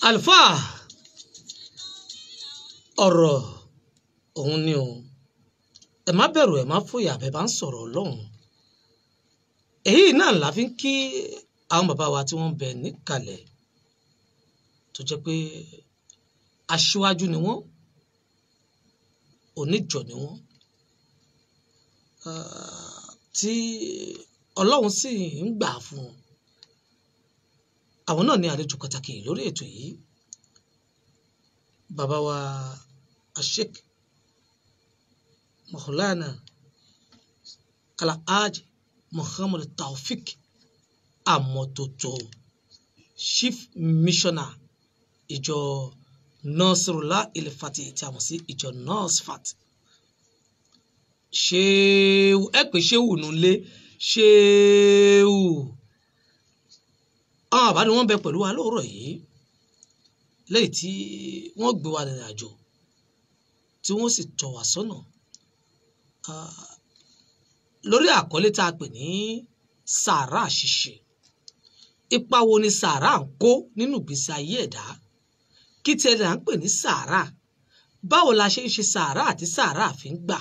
Àlùfáà, ọ̀rọ̀ òun ni o. Ẹ má bẹ̀rù, ẹ má fòyà bẹ́ẹ̀ bá ń sọ̀rọ̀ Ọlọ́run. Èyí náà la fi ń kí àwọn bàbá wa tí wọ́n ń bẹ níkàlẹ̀, tó jẹ́ pé aṣíwájú ni wọ́n, oníjọ ni wọ́n, tí Ọlọ́run sì ń gbà fún wọn. Àwọn náà ní àlejò pàtàkì lórí ètò yìí, bàbá wa Sheikh Maulana Alhaji Muhammad Taofik Amototo, Chief Missioner ìjọ Nasrullah Ilfati tí a mọ̀ sí ìjọ Nasfat. Ṣéwù ẹ pé ṣéwù nulẹ̀ ṣéwù. Àwọn àbá ni wọ́n bẹ pẹ̀lú wa lóòrọ̀ yìí, lẹ́yìn tí wọ́n gbé wa rìnrìn àjò tí wọ́n sì tọ́ wa sọ́nà lórí àkọlé tá a pè ní sàárà ṣíṣe. Ipa wo ni sàárà ń kó nínú ìgbésí ayé ẹ̀dá? Kí tiẹ̀ là ń pè ní sàárà? Báwo la ṣe ń ṣe sàárà àti sàárà fi ń gbà?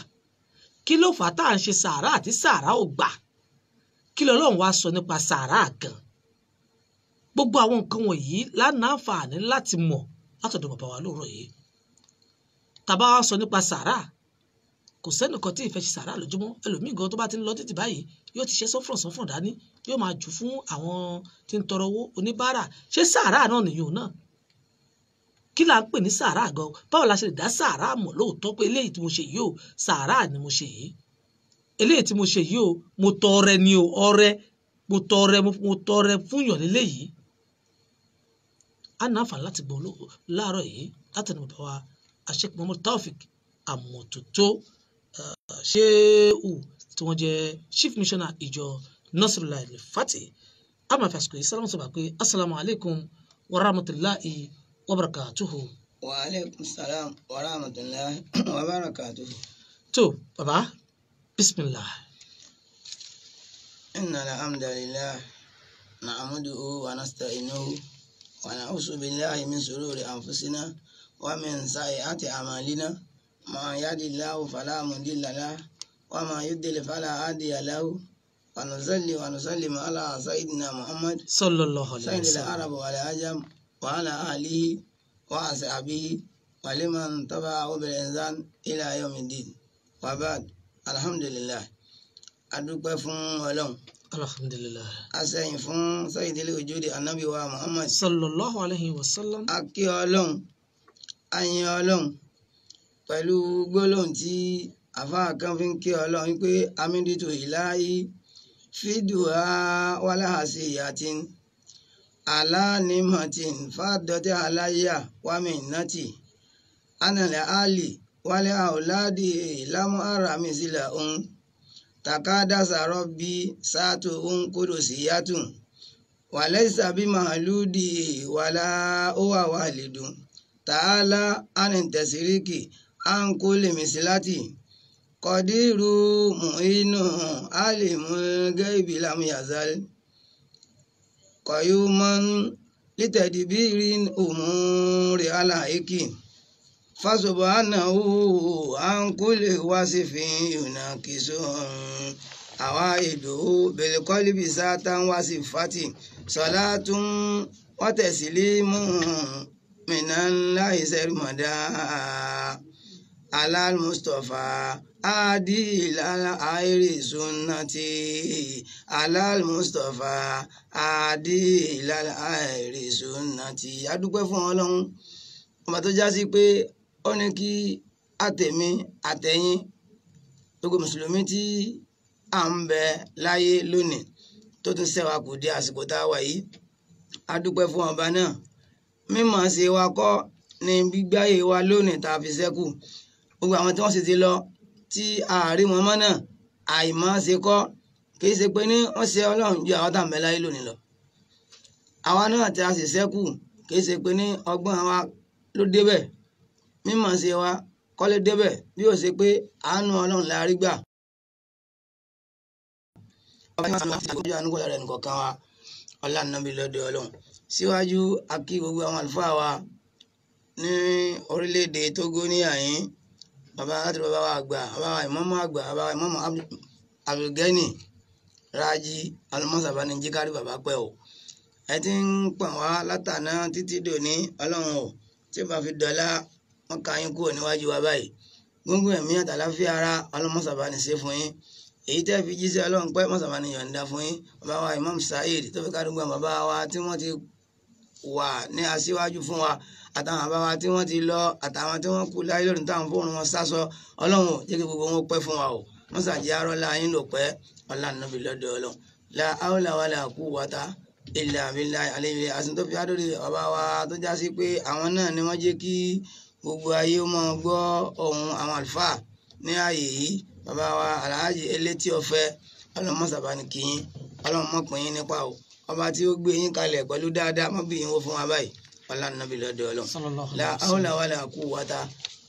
Kí ló fà á tá à ń ṣe sàárà àti sàárà ò gbà? Kí lọ́lọ́run wá sọ nípa sàárà gan? Gbogbo àwọn nǹkan wọ̀nyí lánàá àǹfààní láti mọ̀ látọ̀dọ̀ bàbá wa lóòrọ̀ yìí. Tàbá wa sọ nípa sàárà, kò sẹ́nìkan tí ìfẹ́ ṣe sàárà lójúmọ́. Ẹlòmíì gan tó bá ti ń lọ títì báyìí yóò ti ṣe sọ́fọ̀n sọ́fọ̀n dání, yóò máa jù fún àwọn tí ń tọrọ owó oníbàárà. Ṣé sàárà náà nìyóò náà? Kí là ń pè ní sàárà gan? Báwo la ṣe lè dá sàárà mọ̀ lóòótọ́ pé eléyìí tí mo ṣe yìí o, sàárà ni mo ṣe yìí? Eléyìí tí mo ṣe yìí o, mo tọrẹ ni o, ọrẹ, mo tọrẹ, mo tọrẹ fún yàn léléyìí. A ní àǹfààní láti gbọ́ láàárọ̀ yìí látẹnu bàbá wa Sheikh Muhammad Taofik Amototo Ṣéhù tí wọ́n jẹ́ Chief Missioner ìjọ Nasrullah Ilfati. A máa fi àsìkò yìí sálámù sọ̀rọ̀ pé assalamu alaikum wa rahmatulahi wa barakatuhu. Wa alaikum salam wa rahmatulahi wa barakatuhu. Tó bàbá, bismillah. Inna alhamdulillah na'maduhu wa nasta'inuhu wa na'udhu billahi min shururi anfusina wa min sayyiati a'malina. Man yahdihillahu fala mudilla lahu wa man yudlil fala hadiya lahu. Wa nusalli wa nusallimu ala sayyidina Muhammad sallallahu alayhi wa sayyidil sallam arab wal ajam wa ala alihi wa ashabihi wa liman tabi'ahu bil ihsan ila yawmiddin. Wa ba'd, alhamdulillah. A dúpẹ́ fún Ọlọ́run. Alhamdulillah. A sẹ́yìn fún sayyidil wujudi anabi wa Muhammad sallallahu alayhi wa sallam. A kí Ọlọ́run, a yìn Ọlọ́run pẹ̀lú gbólóhùn tí àfáà kan fi ń kí Ọlọ́run pé amídìtò ìláyí fídùá wàláhàsí ìyàtìn alánímọ̀tìn fàdọ́tẹ́ aláyà wàmínátì ánàlẹ́ àlì wálé àwòládì lámú àràmì sílẹ̀ òun takádàsá rọ́bì sáàtò òun kúrò sí yàtùn wàlẹ́sà bí màálùdì wàlá ó wà wàlídùn tààlà ánìtẹ̀síríkì ankole misilati kọdírù muhinu alimu gaibi lam yazal kọyúmọ́n lítẹ̀dìbírin òmùrè aláìkì fasobanahu ankole wasifin yunakiso àwa èdò bẹ̀lẹ̀kọ́líbi sátán wasifati sọlátún wọ́tẹ̀sílímù minallahi sẹ́rìmọ̀dá alal mustapha adi ilala airi sunnati alal mustapha adi ilala airi sunnati. A dúpẹ́ fún Ọlọ́run ọba tó já sí pé ó ní kí àtẹ̀mí àtẹ̀yìn gbogbo mùsùlùmí tí à ń bẹ láyé lónìí tó tún ṣẹ́wà kù dé àsìkò tá a wà yìí. A dúpẹ́ fún ọba náà. Mímọ̀ ṣe wa kọ́ ni gbígbáyé wa lónìí tá a fi ṣẹ́kù. Gbogbo àwọn tí wọ́n sì ti lọ tí ààrí wọn mọ́ náà àìmọ̀ ṣe kọ́, kì í ṣe pé ní wọ́n ṣe Ọlọ́run ju àwọn tá à ń bẹ láyé lónìí lọ. Àwa náà tí a sì ṣẹ́kù kì í ṣe pé ní ọgbọ́n wa ló débẹ̀, mímọ̀ ṣe wa kọ́ ló débẹ̀, bí ó ṣe pé àánú Ọlọ́run la rí gbà. Ọlá nàbí lọ́dọ̀ Ọlọ́run. Síwájú a kí gbogbo àwọn àlùfáà wa ní orílẹ̀-èdè Tógó ní àyín, bàbá láti bàbá wa àgbà, bàbá wa ìmáàmù àgbà, bàbá wa ìmáàmù Abdulgani Raji alùmọ́sàbá ní jíkárí bàbá pẹ́ o. Ẹ ti ń pọ̀n wá látàná títí dòní, Ọlọ́run o tí ó bá fi dọ̀la wọn kà yín kúrò níwájú wa báyìí. Gbogbo ẹ̀mí àtàláfíà ara ọlọ́mọ́sàbá ní ṣe fún yín. Èyí tẹ́ fi jíṣẹ́ Ọlọ́run pẹ́ mọ́sàbá ní yọ̀ǹda fún yín. Bàbá wa Imam Saheed tó fi kádùn gbọ́n bàbá wa tí wọ́n ti wà ní aṣíwájú fún wa, àtàwọn bàbá wa tí wọ́n ti lọ, àtàwọn tí wọ́n kú láyé lónìí táwọn fóònù wọn sásọ, Ọlọ́run ò jẹ́ kí gbogbo wọn pẹ́ fún wa o. Mọ́sàjì arọ́lá yín lò pẹ́, ọlá nàbí lọ́dọ̀ Ọlọ́run. La hawla wala quwwata illa billahi alayhi. Àsìn tó fi adórí bàbá wa tó já sí pé àwọn náà ni wọ́n jẹ́ kí gbogbo ayé ó máa gbọ́ ohùn àwọn àlùfáà ní ààyè yìí. Bàbá wa Alhaji Elétí Ọ̀fẹ́, Ọlọ́run mọ́sàbá ní kí yín, Ọlọ́run mọ́ pín yín nípa o. Ọba tí ó gbé yín kalẹ̀ pẹ̀lú dáadáa mọ́ bí yín wó fún wa báyìí, ọlá nàbí lọ́dọ̀ Ọlọ́run. La hawla wala quwwata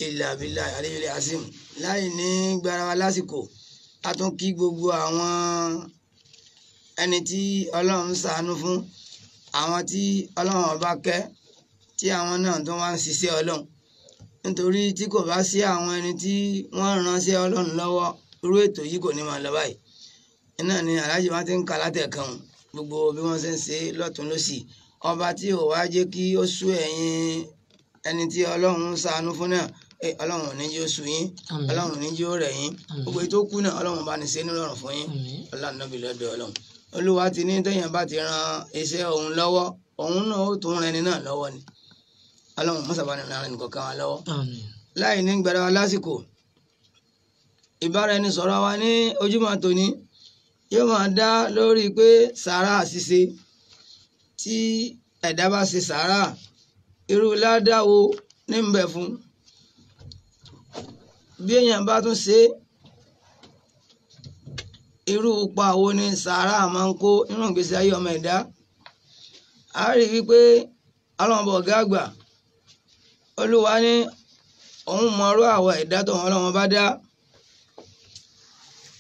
illa billahi alayhi azim. Láì ní gbára wa lásìkò, a tún kí gbogbo àwọn ẹni tí Ọlọ́run ṣàánú fún, àwọn tí Ọlọ́run ọba kẹ́, tí àwọn náà tó wá ń ṣiṣẹ́ Ọlọ́run. Nítorí tí kò bá sí àwọn ẹni tí wọ́n ránṣẹ́ Ọlọ́run lọ́wọ́, irú ètò yìí kò ní máa lọ báyìí. Iná ni Alhaji wa ti ń kà látẹ̀kan gbogbo bí wọ́n ṣe ń ṣe lọ́tún lọ́sì. Ọba tí ò wá jẹ́ kí ó sú ẹ̀yin ẹni tí Ọlọ́run ṣàánú fún náà, Ọlọ́run ò ní jẹ́ ó sú yín, Ọlọ́run ò ní jẹ́ ó rẹ̀ yín. Gbogbo ètò kú náà Ọlọ́run bá ní ṣe nírọ̀rùn fún yín. Ọlọ́run náà bí lọ́dọ̀ Ọlọ́run. Olúwa ti ní tẹ̀yìn bá ti ran iṣẹ́ òun lọ́wọ́, òun náà ó tún ran ẹni náà lọ́wọ́ ni. Ọlọ́run mọ́sàbá ní ran ẹnìkọ̀ọ̀kan wa lọ́wọ́. Láì ní gbẹ̀rẹ̀ wa lásìkò, ìbáraẹnisọ̀rọ̀ wa ní ojúmọ́ tòní yóò máa dá lórí pé sàárà ṣíṣe. Tí ẹ̀dá bá ṣe sàárà, irú ládàá wo ní ń bẹ fún? Bí èèyàn bá tún ṣe, irú ipa wo ni sàárà máa ń kó nínú ìgbésí ayé ọmọ ẹ̀dá? A rí wípé Ọlọ́run bọ̀ ọ̀gá àgbà, Olúwa ní òun mọ̀ọ́rọ́ àwọ̀ ẹ̀dá tó Ọlọ́run bá dá.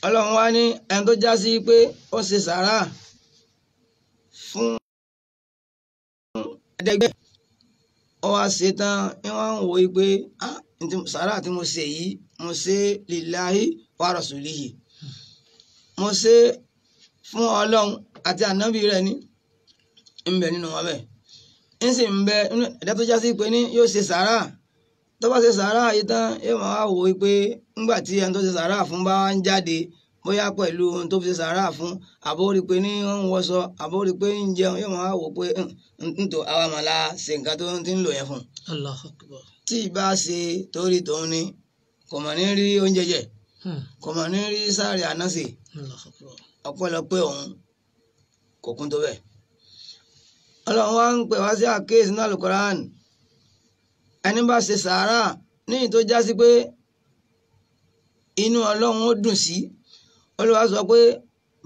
Ọlọ́run wá ní ẹni tó já sí pé ó ṣe sàárà fún ẹ̀ẹ́dẹ́gbẹ́, ó wá ṣe tán ní wọ́n ń wò ó pé sàárà tí mo ṣe yìí, mo ṣe lillahi wa rasulihi, mo ṣe fún Ọlọ́run àti ànábì rẹ̀ ní ń bẹ nínú wọn bẹ́ẹ̀. Ń sì ń bẹ ẹ̀dá tó já sí pé ní yóò ṣe sàárà. Tó bá ṣe sàárà yìí tán, yóò máa wò ó pé ńgbà tí ẹni tó ṣe sàárà fún bá ń jáde, bóyá pẹ̀lú ohun tó fi ṣe sàárà fún, àbó rí pé ní ń wọṣọ, àbó rí pé ń jẹun, yóò máa wò ó pé ntò àwa màlá ṣe nǹkan tó ti ń lò yẹn fún. Allahu Akbar. Tí ì bá ṣe torí tòun ni, kò mọ̀ ní rí oúnjẹ jẹ, kò mọ̀ ní rí sáré àná sè. Allahu Akbar. Ọpẹ́lọpẹ́ òun kò kún tó bẹ́ẹ̀. Ọlọ́run wá ń pè wá sí àkíyèsí náà Al-Qur'an. Ẹni bá ṣe sàárà ní tó já sí pé inú Ọlọ́run ó dùn sí. Olúwa sọ pé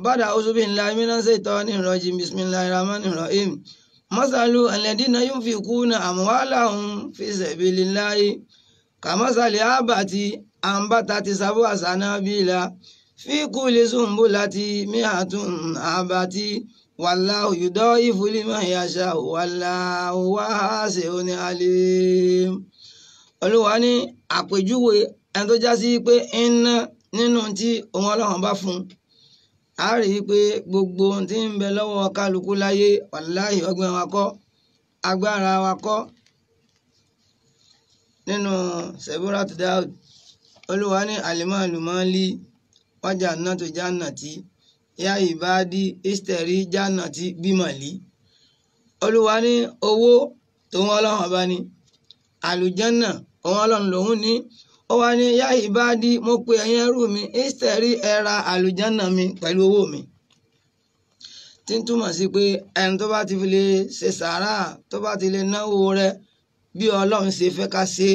bàdà auzubillahi minash shaitani rajim bismillahir rahmanir rahim. Masalu alladhina yunfikuna amwalahum fi sabilillahi kamasali habati ambatati sab'a sanabila fi kulli sumbulati mi'atun habati wallahu yudaifu liman yasha'u wallahu wasi'un alim. Olúwa ní àpèjúwe ẹni tó já sí pé iná nínú tí òun Ọlọ́run bá fún un. A rí i pé gbogbo ohun tí ń bẹ lọ́wọ́ kálukú láyé, wàláhì ọgbọ́n wa kọ́, agbára wa kọ́. Nínú Sẹ̀búrátù Dáúd, Olúwa ní àlìmọ́ọ̀lù mọ́lí wájà náà tó jannati yá ìbádí ìsítẹ̀rí jannati bímọ̀lí. Olúwa ní owó tòun Ọlọ́run ọba ni, àlùjànnà òun Ọlọ́run lòun ní. Ó wá ní yá ìbádí, mo pe ẹ̀yin ẹrú mi, ìsítẹ̀rí ẹ ra àlùjànnà mi pẹ̀lú owó mi. Tí ń túmọ̀ sí pé ẹni tó bá ti fi lè ṣe sàárà, tó bá ti lè náwó rẹ̀ bí Ọlọ́run ṣe fẹ́ ká ṣe,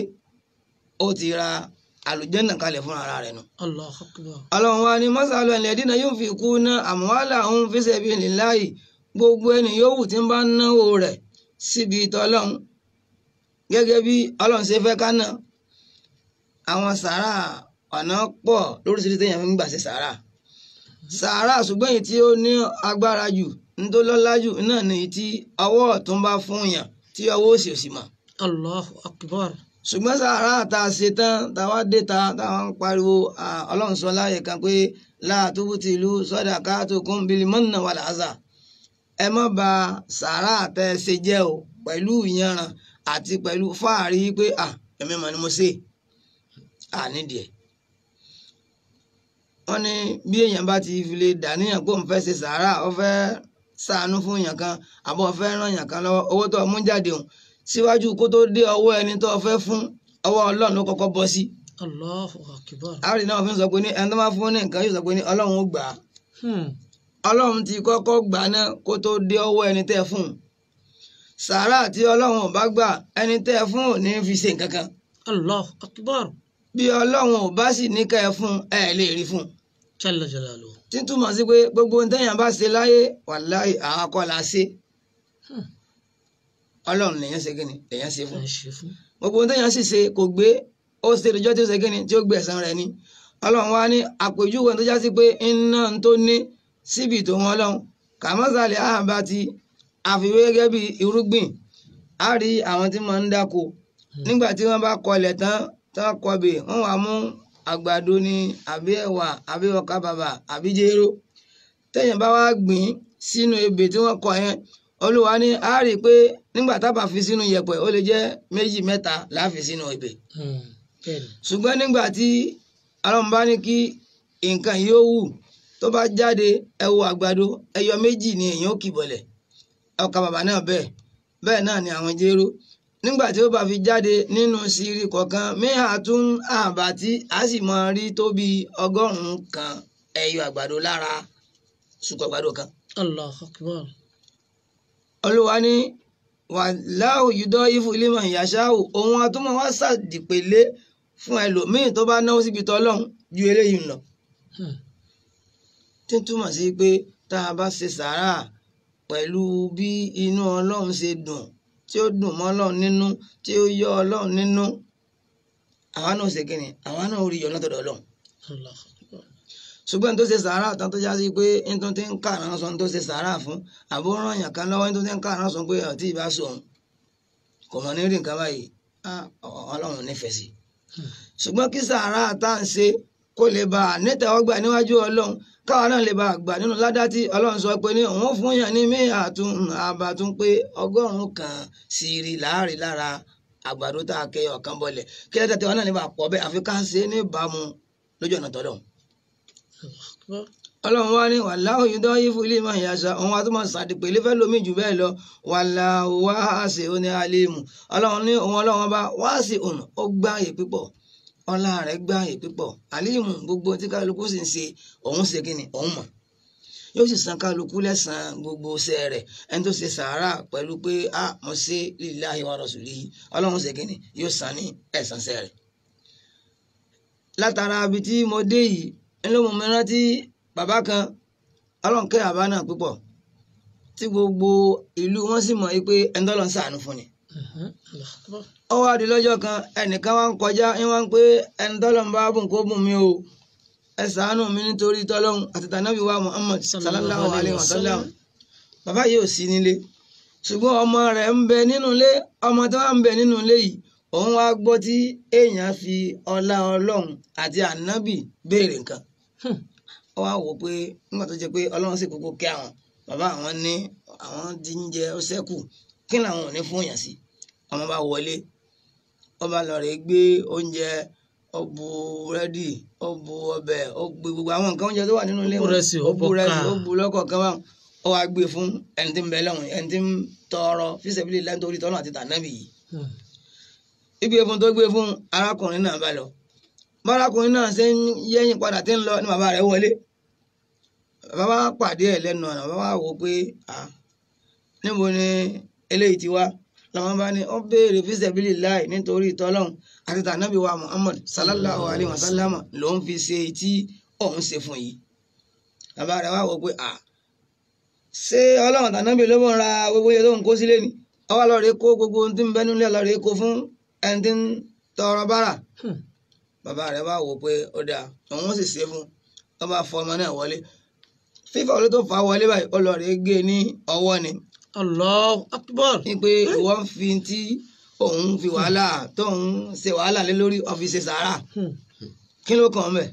ó ti ra àlùjànnà kalẹ̀ fún ara rẹ̀ nù. Allahu Akbar. Ọlọ́run wa ní masalu alladhina yunfikuna amwalahum fi sabilillahi, gbogbo ẹni yòówù tí ń bá náwó rẹ̀ síbi tọ́lọ́run gẹ́gẹ́ bí Ọlọ́run ṣe fẹ́ ká ná. Àwọn sàárà ọ̀nà pọ̀ lóríṣiríṣi téèyàn fi ń gbà ṣe sàárà. Sàárà ṣùgbọ́n èyí tí ó ní agbára jù ntọ́lọ́lá jù náà ni tí ọwọ́ ọ̀tún bá fún yàn tí ọwọ́ òsì òsì mọ̀. Allahu akbar. Ṣùgbọ́n sàárà tá a ṣe tán táwa dé ta táwa ń pariwo Ọlọ́run sọ láàyè kan pé láàtúbù ti ìlú sọ́dà káàtó kún bíi mọ́nà wà láàzà. Ẹ má ba sàárà tẹ́ ẹ ṣe jẹ́ o pẹ̀lú ìyanràn àti pẹ̀lú fáàrí pé ẹ̀mí mà ni mo ṣe nídìí ẹ̀. Wọ́n ní bí èèyàn bá ti fi lè dàníyàn pé òun fẹ́ ṣe sàárà, ó fẹ́ ṣàánú fún èèyàn kan àbọ̀ ó fẹ́ ràn èèyàn kan lọ́wọ́, owó tó mú jáde òun síwájú kó tó dé ọwọ́ ẹni tó fẹ́ fún, ọwọ́ Ọlọ́run ló kọ́kọ́ bọ́ sí. Allahu akbar. Àárín náà fi ń sọ pé ní ẹni tó máa fún ní nǹkan yóò sọ pé ní Ọlọ́run ó gbà á. Ọlọ́run ti kọ́kọ́ gbà náà kó tó dé ọwọ́ ẹni tẹ́ fún. Sàárà tí Ọlọ́run ò bá gbà, ẹni tẹ́ fún ò ní fi ṣe nǹkan kan. Allahu akbar. Bí Ọlọ́run ò bá sì ní ká ẹ fún, ẹ lè rí fún. Jalla jalaluhu. Tí túmọ̀ sí pé gbogbo ohun téèyàn bá ṣe láyé, wàláhì àwọn akọ́ la ṣe. Ọlọ́run lèyàn ṣe kíni, lèyàn ṣe fún. Gbogbo ohun téèyàn sì ṣe kò gbé, ó ṣe ìjọ tí ó ṣe kíni tí ó gbé ẹ̀san rẹ̀ ni. Ọlọ́run wá ní àpèjúwe tó já sí pé iná tó ní síbi tòun Ọlọ́run kàmọ́sálẹ̀ àbá ti àfiwé gẹ́gẹ́ bí irúgbìn. Á rí àwọn tí máa ń dáko nígbà tí wọ́n bá kọlẹ̀ tán tán kọbè, wọ́n wá mú àgbàdo ni àbí ẹ̀wà àbí ọkà bàbà àbí jéró. Téèyàn bá wá gbìn sínú ebè tí wọ́n kọ yẹn, Olúwa ní á rí i pé nígbà tá a bá fi sínú yẹ̀pẹ̀, ó lè jẹ́ méjì mẹ́ta la fi sínú ebè. Ṣùgbọ́n nígbà tí Ọlọ́run bá ní kí nǹkan yìí ó wù, tó bá jáde, ẹ wo àgbàdo ẹyọ méjì ni èèyàn ó kì bọ̀lẹ̀, ọkà bàbà náà bẹ́ẹ̀ bẹ́ẹ̀ náà ni àwọn jéró. Nígbà tí ó bá fi jáde nínú sírí kọ̀ọ̀kan, mẹ́hà tún àbá tí a sì máa rí tó bí 100 kan ẹyọ àgbàdo lára ṣùkọ́ àgbàdo kan. Allahu akbar. Olúwa ní wàláhù yúdọ́ ifú liman yasha'u, òun atúmọ̀ wá ṣàdìpèlé fún ẹlòmíì tó bá náwó síbi tọ́lọ́hún ju eléyìí lọ. Tí túmọ̀ sí pé tá a bá ṣe sàárà pẹ̀lú bí inú Ọlọ́run ṣe dùn, tí ó dùn mọ́ Ọlọ́run nínú, tí ó yọ Ọlọ́run nínú, àwa náà ṣe kíni, àwa náà rí yọ látọ̀dọ̀ Ọlọ́run. Ṣùgbọ́n tó ṣe sàárà tán tó já sí pé nítorí tí ń kàrán sọ tó ṣe sàárà fún, àbó ràn yàn kan lọ́wọ́ nítorí tí ń kàrán sọ pé ọtí ìbá sọ òun kò mọ̀ ní rí nǹkan báyìí, Ọlọ́run nífẹ̀ẹ́ sí. Ṣùgbọ́n kí sàárà tá à ń ṣe kó lè bá a nítẹ̀wọ́gbà níwájú Ọlọ́run, káwa náà lè bá a gbà nínú ládá tí Ọlọ́run sọ pé ní òun fún yàn ní mí àtún àbàtún pé 100 kan sì rí láàrin lára àgbàdo tá a kẹ ọ̀kan bọlẹ̀, kí lẹ́tà tiwa náà lè bá a pọ̀ bẹ́ẹ̀, àfi ká ṣe é ní ìbámu lójú ọ̀nà tọ́lọ́run. Ọlọ́run wá ní wàláhù yudaifu liman yasha, òun wa tó máa ṣàdìpèlé fẹ́ lómi jù bẹ́ẹ̀ lọ. Wàláhù wasi'un alimu, Ọlọ́run ní òun Ọlọ́run ọba wasi'un, ó gbáàyè pípọ̀, ọlá rẹ̀ gbáàyè pípọ̀, alimu gbogbo tí kálukú sì ń ṣe òun ṣe kí ni òun mọ̀, yóò sì san kálukú lẹ́san gbogbo iṣẹ́ rẹ̀. Ẹni tó ṣe sàárà pẹ̀lú pé a mo ṣe lillahi wa rasulihi, Ọlọ́run ṣe kí ni yóò san ní ẹ̀san iṣẹ́ rẹ̀. Látara ibi tí mo dé yìí ńlọ mo rántí bàbá kan, Ọlọ́run kẹ́ bàbá náà púpọ̀, tí gbogbo ìlú wọn sì mọ̀ pé ẹni tó lọ ń ṣàánú fún ni. Ó wá di lọ́jọ́ kan, ẹnìkan wá ń kọjá ń wá ń pé ẹni tó lọ ń bá bùn kó bùn mí o, ẹ ṣàánú mi nítorí tọ́lọ́hún àti tànàbí wa Muhammad sallallahu alayhi wa sallam. Bàbá yìí ò sí nílé, ṣùgbọ́n ọmọ rẹ̀ ń bẹ nínú ilé. Ọmọ tó wà ń bẹ nínú ilé yìí, òun wá gbọ́ tí èèyàn fi ọlá Ọlọ́run àti ànábì béèrè nǹkan. Ó wá wò pé nígbà tó jẹ́ pé Ọlọ́run sì kúkú kẹ́ àwọn bàbá àwọn ní àwọn tí ń jẹ ó ṣẹ́kù, kí làwọn ò ní fún èèyàn sí. Ọmọ bá wọlé, ó bá lọ rè gbé oúnjẹ, ó bu búrẹ́dì, ó bu ọbẹ̀, ó gbé gbogbo àwọn nǹkan oúnjẹ tó wà nínú ilé wọn, ó bu rẹsì, ó bu lọ́kọ̀ọ̀kan báwọn, ó wá gbé fún ẹni tí ń bẹ lọ́hùn, ẹni tí ń tọrọ fíṣẹ̀bílì lẹ́ńtorí tọ́lọ́ àti tànábì yìí. Ìgbé fún tó gbé fún arákùnrin náà bá lọ. Bárakùnrin náà ṣe ń yẹ́yìn padà tí ń lọ ní bàbá rẹ̀ wọlé. Bàbá wa pàdé ẹ̀ lẹ́nu ọ̀nà, bàbá wa wò pé níbo ni eléyìí ti wá. Làwọn bá ní ó béèrè fíṣẹ̀bílì láì nítorí tọ́lọ́hún àti tànábì wa Muhammad sallallahu alayhi wa sallam ló ń fi ṣe tí òun ṣe fún yìí. Bàbá rẹ̀ wá wò pé ṣé Ọlọ́run tànábì ló mọ̀ ra gbogbo iye tó ń kó sílé ni? Ó wá lọ rè kó gbogbo ohun tí ń bẹ nílé lọ rè kó fún ẹni tí ń tọrọ bárà. Bàbá rẹ̀ wá wò pé ó dáa, òun sì ṣe fún un. Ó bá fọ ọmọ náà wọlé. Fífà wọlé tó fà wọlé báyìí ọlọ́ọ̀rẹ́ gé ní ọwọ́ ni. Allahu Akbar. Ní pé ìwọ ń fi tí òun fi wàhálà tóun ṣe wàhálà lé lórí ọ́fíìsì sàárà. Kí ló kàn mẹ́?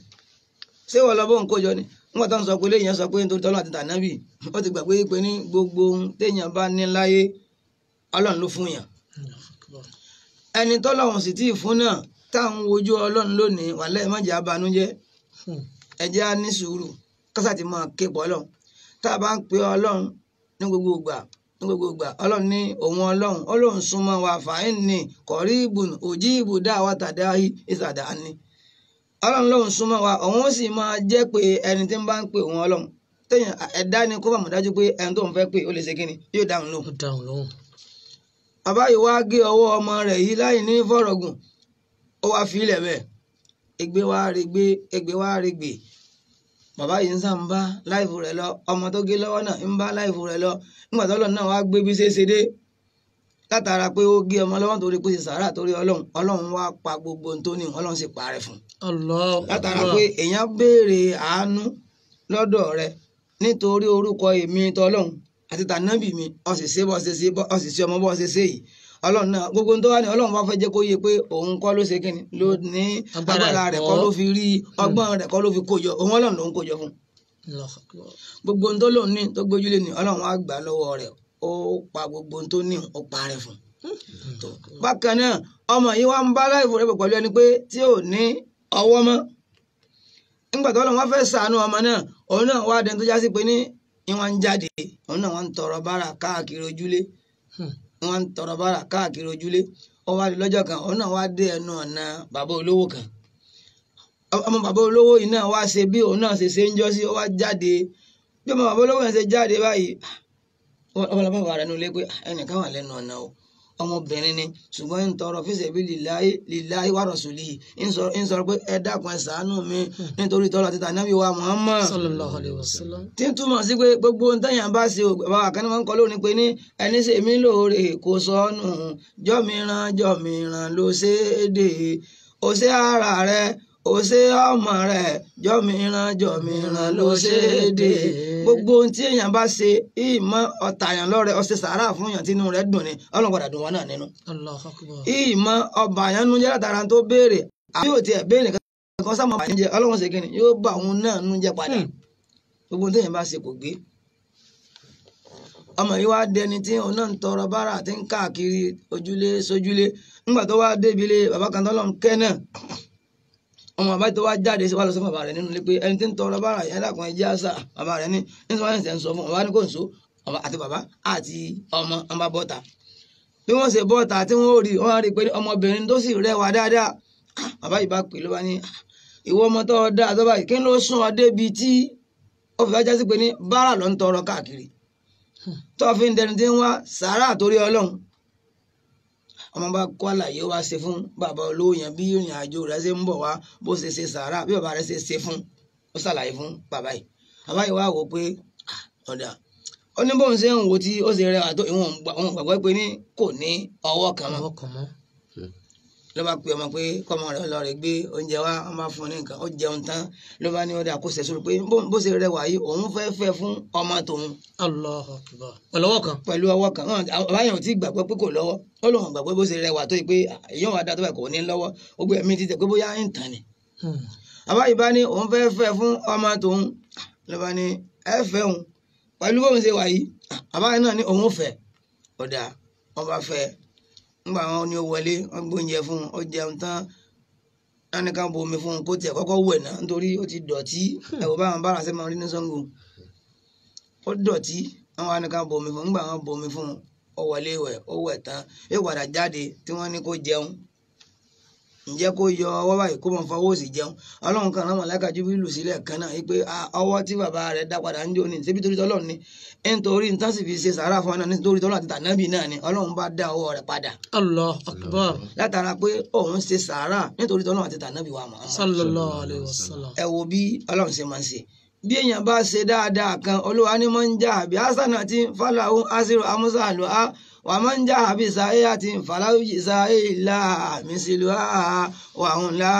Ṣé wọ́n lọ bóun kó jọ ni? Nígbà tó ń sọ pé léèyàn sọ pé nítorí tọ́lọ́ àti tànábì ó ti gbàgbé pé ní gbogbo ohun téèyàn bá ní láyé Ọlọ́run ló fún yàn. Ẹni tọ́lọ́run sì tí ì fún náà táwọn wojú Ọlọ́run lónìí wàlẹ́ má jẹ́ abanújẹ́. Ẹ jẹ́ á ní sùúrù kásà ti máa ké pọ̀ Ọlọ́run. Tá a bá ń pe Ọlọ́run ní gbogbo ìgbà ní gbogbo ìgbà Ọlọ́run ní òun Ọlọ́run Ọlọ́run súnmọ́ wa fàáyín ní kọ̀ríbùn òjìbù dáwà tàdáhì ìsàdá ni. Ọlọ́run lòun súnmọ́ wa òun ó sì máa jẹ́ pé ẹni tí ń bá ń pè òun Ọlọ́run téèyàn ẹ̀dá ni kó bàmọ̀ dájú pé ẹni tó ń fẹ́ pè ó lè ṣe kíni yóò dáhùn lóhùn. Bàbá yìí wá gé ọwọ́ ọmọ rẹ̀ yìí láì ní fọ̀rọ̀gùn ó wá fi ilẹ̀ bẹ́ẹ̀ ègbé wá regbé ègbé wá regbè. Bàbá yìí ń sá ń bá láìfù rẹ̀ lọ ọmọ tó gé lọ́wọ́ náà ń bá láìfù rẹ̀ lọ nígbà tó Ọlọ́run náà wá gbé bí ṣe ṣe dé látara pé ó gé ọmọ lọ́wọ́ torí pé ṣe sàárà torí Ọlọ́run Ọlọ́run wá pa gbogbo ohun tó ní Ọlọ́run sì parẹ́ fún un. Látara pé èèyàn béèrè àánú lọ́dọ̀ rẹ̀ nítorí orúkọ èmi tọlọ́run àti tànábì mi ó sì ṣe bọ́ ṣe ṣe ó sì ṣe ọmọ bọ́ ṣe ṣe yìí Ọlọ́run náà gbogbo ohun tó wà ní Ọlọ́run bá fẹ́ jẹ́ kó yé pé òun kọ́ ló ṣe kíni ló ní agbára rẹ̀ kọ́ ló fi rí ọgbọ́n rẹ̀ kọ́ ló fi kó jọ òun Ọlọ́run ló ń kó jọ fún un. Gbogbo ohun tó lòun ní tó gbójúlé ní Ọlọ́run á gbà lọ́wọ́ rẹ̀ ó pa gbogbo ohun tó ní ó parẹ́ fún un. Bákan náà ọmọ yìí wá ń bá láìfò rẹ̀ pẹ̀lú ẹni pé tí ò ní ọwọ́ mọ́ nígbà tó Ọlọ́run wá fẹ́ ṣàánú ọmọ náà òun náà wá dẹni tó já sí pé ní ìwọ̀n ń jáde òun náà wọ́n ń tọrọ bára káàkiri ojúlé wọ́n ń tọrọ bára káàkiri ojúlé ó wá di lọ́jọ́ kan òun náà wá dé ẹnu ọ̀nà bàbá olówó kan ọmọ bàbá olówó yìí náà wá ṣe bí òun náà ṣe ṣe ń jọ́ sí ó wá jáde bí ọmọ bàbá olówó yẹn ṣe jáde báyìí ọmọ bàbá rẹ̀ nulẹ̀ pé ẹnìkan wà lẹ́nu ọ̀nà o ọmọbìnrin ni ṣùgbọ́n ń tọrọ fíṣẹ̀ bí lillahi wa rasulihi ń sọ pé ẹ dákun ẹ ṣàánú mi nítorí tọ́lá títà nábì wa Muhammad sallallahu alayhi wa sallam. Tí ń túmọ̀ sí pé gbogbo ohun téèyàn bá ṣe bàbá kan máa ń kọ́ lónìí pé ní ẹni ṣe mí lóore kò sọnù jọ́mìíràn jọ́mìíràn ló ṣe é dè ó ṣe ara rẹ ó ṣe ọmọ rẹ jọ́mìíràn jọ́mìíràn ló ṣe é dè. Gbogbo ohun tí èèyàn bá ṣe ìmọ̀ ọ̀tàyàn lọ́rẹ ọ̀ṣẹ̀ sàárà fún èèyàn tínú rẹ̀ dùn ni Ọlọ́run padà dùn wọn náà nínú. Allahu Akbar. Ìmọ̀ ọba yẹn nu jẹ́ látara tó béèrè àbí ò tiẹ̀ béèrè kankan sáà mọ̀ bàjẹ́ jẹ́ Ọlọ́run ṣe kíni yóò bá òun náà nu jẹ́ padà. Gbogbo ohun tí èèyàn bá ṣe kò gbé. Ọmọ yìí wá dẹni tí òun náà ń tọrọ bára àti ń káàkiri ojúlé sójúlé nígbà tó wá débi ilé bàbá kan tọ́lọ́ ń kẹ́ náà ọmọ bàbá tó wá jáde sí wá lọ sọ fún bàbá rẹ nínú ilé pé ẹni tí ń tọrọ bára yẹn lákùnrin ẹjẹ àṣà bàbá rẹ ní nítorí wọn ṣe ń sọ fún bàbá ní kò ń so àti bàbá àti ọmọ wọn bá bọ́ta bí wọ́n ṣe bọ́ta tí wọ́n rí wọ́n rí pé ọmọbìnrin tó sì rẹwà dáadáa bàbá yìí bá pè ló bá ní ìwọ ọmọ tó dáa tó báyìí kí ló sún ọ débi tí ó fi wá jásí pé ní bára ló ń tọrọ káàkiri tó fi ń dẹni tí ń wá sàárà torí Ọlọ́run. Ọmọ bá kó àlàyé wá ṣe fún bàbá olówó yẹn bí ìrìn àjò rẹ̀ ṣe ń bọ̀ wá bó ṣe ṣe sàárà bí bàbá rẹ̀ ṣe ṣe fún ó ṣàlàyé fún bàbá yìí. Bàbá yìí wá wò pé ọ̀dà ó ní bóun ṣe ń wo tí ó ṣe rẹwà tó ìwọ̀n gbàgbọ́ pé ní kò ní ọwọ́ kan mọ́ ló bá pe ọmọ pé kọ́mọ rẹ̀ lọ rẹ̀ gbé oúnjẹ wá wọ́n bá fún un ní nǹkan ó jẹun tán ló bá ní ọ̀dà kó ṣe sórí pé bó ṣe rẹwà yìí òun fẹ́ fẹ́ fún ọmọ tòun. Allahu Akbar. Pẹ̀lú ọwọ́ kan. Pẹ̀lú ọwọ́ kan bàbá yẹn ò tí gbàgbọ́ pé kò lọ́wọ́ ó lóun gbàgbọ́ bó ṣe rẹwà tó yìí pé èyí wọn adá tó báyìí kò ní lọ́wọ́ gbogbo ẹ̀mí ti tẹ̀ pé bóyá ń tàn ni. Bàbá yìí bá ní òun fẹ́ fẹ́ fún ọmọ tòun ló bá ní ẹ fẹ́ òun pẹ̀lú bóun ṣe wà yìí bàbá yẹn náà ní òun fẹ́ ọ̀dà wọn bá fẹ́ ngba wọn ni ó wọlé wọn gbóúnjẹ fún un ó jẹun tán wọn ní ká bomi fún un kó tiẹ̀ kọ́kọ́ wẹ̀ náà nítorí ó ti dọ̀tí ẹ̀wọ̀ báwọn bára ṣe máa rí ní Ṣàngó ó dọ̀tí wọn wá ní ká bomi fún un ngba wọn bomi fún un ó wọlé wẹ̀ ó wẹ̀ tán yóò padà jáde tí wọ́n ní kó jẹun ǹjẹ́ kó yọ ọwọ́ báyìí kó máa fọwọ́ òsì jẹun Ọlọ́run kan náà màláíkà Jíbrílù sílẹ̀ kan náà wípé ọwọ́ tí bàbá rẹ̀ dá padà ń jó ni ṣebí torí tọ́lọ́run ni nítorí nǹkan sì fi ṣe sàárà fún ọ náà nítorí tọ́lọ́run àti tànábì náà ni Ọlọ́run bá dá ọwọ́ rẹ̀ padà. Allahu Akbar. Látara pé òun ṣe sàárà nítorí tọ́lọ́run àti tànábì wa Muhammad. Sallallahu alayhi wa sallam. Ẹ wo bí Ọlọ́run ṣe máa ń ṣe bí èèyàn bá ṣe dáadáa kan Olúwa ni máa ń jà àbí asana tí fàlàó asiru amusa àlùhà wà máa ń jà àbí sàáyà tí fàlàó sàáyà ìlà mísìlùhà wà ń la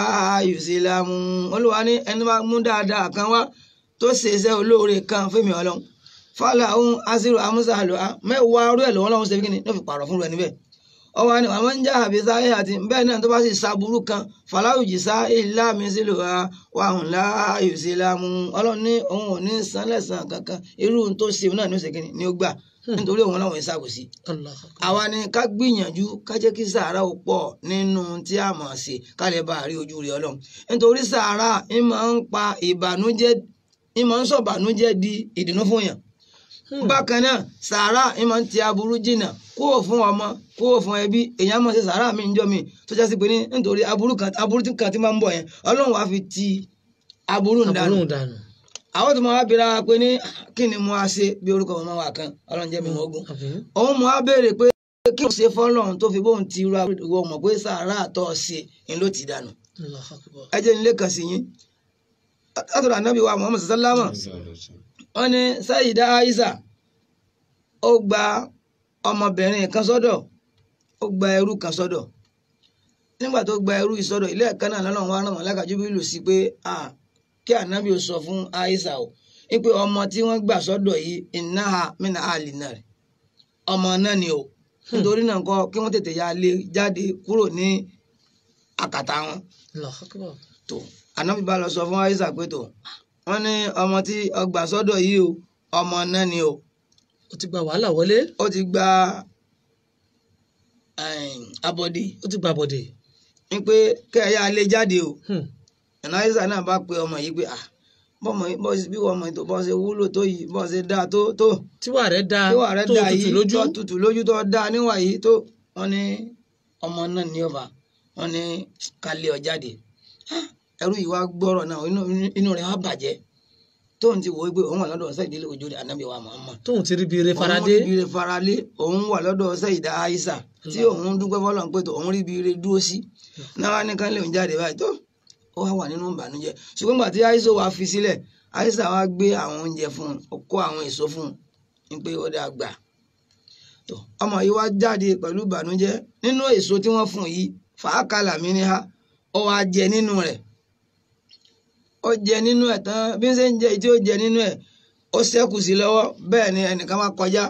yùsìlámù. Olúwa ni ẹni bá mú dáadáa kan wá tó ṣe iṣẹ́ olóore kan fẹ́mi ọlọ́run fọlá òun asiru amusa àlùhà mẹ́wàá rú ẹ̀ lọ́wọ́ lọ́wọ́ ṣe kíni ló fi pààrọ̀ fún rẹ níbẹ̀. Ọwọ́ ni àwọn ń já àbí sáyé àti bẹ́ẹ̀ náà tó bá sì ṣàbúrú kan fàlàwùjì sá ìlà mi sílò wa wà hùn láàyò sí lámú. Ọlọ́run ní òun ò ní san lẹ́san kankan, irú ohun tó ṣe náà ní ó ṣe kíni ni ó gbà, nítorí òun láwọn ìṣàkóso. Àwa ni ká gbìyànjú ká jẹ́ kí sàárà ó pọ̀ nínú tí a mọ̀ sí ká lè bá rí ojú rí ọlọ́run, nítorí sàárà ń máa ń pa ìbànújẹ́, ń máa ń sọ̀bànújẹ́ di ìdùnnú fún yàn. Bákan náà sàárà ń máa ń ti aburú jìnnà kúrò fún ọmọ, kúrò fún ẹbí. Èèyàn máa ṣe sàárà mi níjọ́ mi tó já sí pé ní nítorí aburú kan tí máa ń bọ̀ yẹn ọlọ́run wàá fi ti aburú ń dànù. Àwọn tó máa wá bèèrè ara pé ní kí ni mo á ṣe bí orúkọ màmá wa kan ọlọ́run jẹ́ mi wọ́n gún. Òun mo á béèrè pé kí n ṣe fọ́lọ́run tó fi bóun ti ru ìwọ mọ̀ pé sàárà tó ṣe ń ló ti dànù. Ẹ jẹ́ nílé kan sí yín látọ̀dọ̀ ànábì wa Muhammad sallama, wọ́n ní Sayyida Aisha ó gba ọmọbìnrin kan sọ́dọ̀, ó gba ẹrú kan sọ́dọ̀. Nígbà tó gba ẹrú yìí sọ́dọ̀, ilé ẹ̀ka náà lọ́lọ́run wá rán màláíkà Jibrilu sí pé kí ànábì ó sọ fún Aisha o wípé ọmọ tí wọ́n gbà sọ́dọ̀ yìí innaha mina ahli nar, ọmọ náà ni o. Nítorí náà kọ́ kí wọ́n tètè ya lé jáde kúrò ní àkàtà wọn. Tó ànábì bá lọ sọ fún Aisha pé tó wọ́n ní ọmọ tí ọgbà sọ́dọ̀ yìí o ọmọ náà ni o. Ó ti gba wàhálà wọlé. Ó ti gba abọ́dé. Ó ti gba abọ́dé. Ní pé kẹ́ẹ̀yà lé jáde o. Ẹ̀nà Aisha náà bá pe ọmọ yìí pé bí ọmọ tó bọ́ ṣe wúlò tó yìí, bọ́ ṣe dáa tó tó. Tíwà rẹ̀ dáa tó tutù lójú. Tó tutù lójú tó dáa níwà yìí tó. Wọ́n ní ọmọ náà ní ọba, wọ́n ní ká lé ọ jáde. Ẹrú yìí wá gbọ́rọ̀ náà, inú rẹ̀ wá bàjẹ́. Tóun ti wò ó pé òun wà lọ́dọ̀ ọ̀sẹ̀ ìdílé ojú ànábì wa Muhammad. Tóun ti rí bi ire faradé. Òun rí bi ire faradé, òun wà lọ́dọ̀ ọ̀sẹ̀ ìdá Aisha tí òun dúpẹ́ fọlọ́run pé tó òun rí bi ire dúró sí. Náà wá ní kán lè ń jáde báyìí tó ó wá wà nínú ìbànújẹ́. Ṣùgbọ́n gbà tí Aisha wá fi sílẹ̀, Aisha wá gbé àwọn oúnjẹ fún un, ó kó àwọn èso fún un ní pé ó dáa gbà. Tó ọmọ yìí wá jáde pẹ̀lú ìbànújẹ́ nínú èso tí wọ́n fún yìí, fàákàlà mi ní ha, ó wá jẹ nínú rẹ̀. Ó jẹ nínú ẹ̀ tán, bí ń ṣe ń jẹ tí ó jẹ nínú ẹ̀ ó ṣẹ́kù sí lọ́wọ́. Bẹ́ẹ̀ ni ẹnìkan máa kọjá,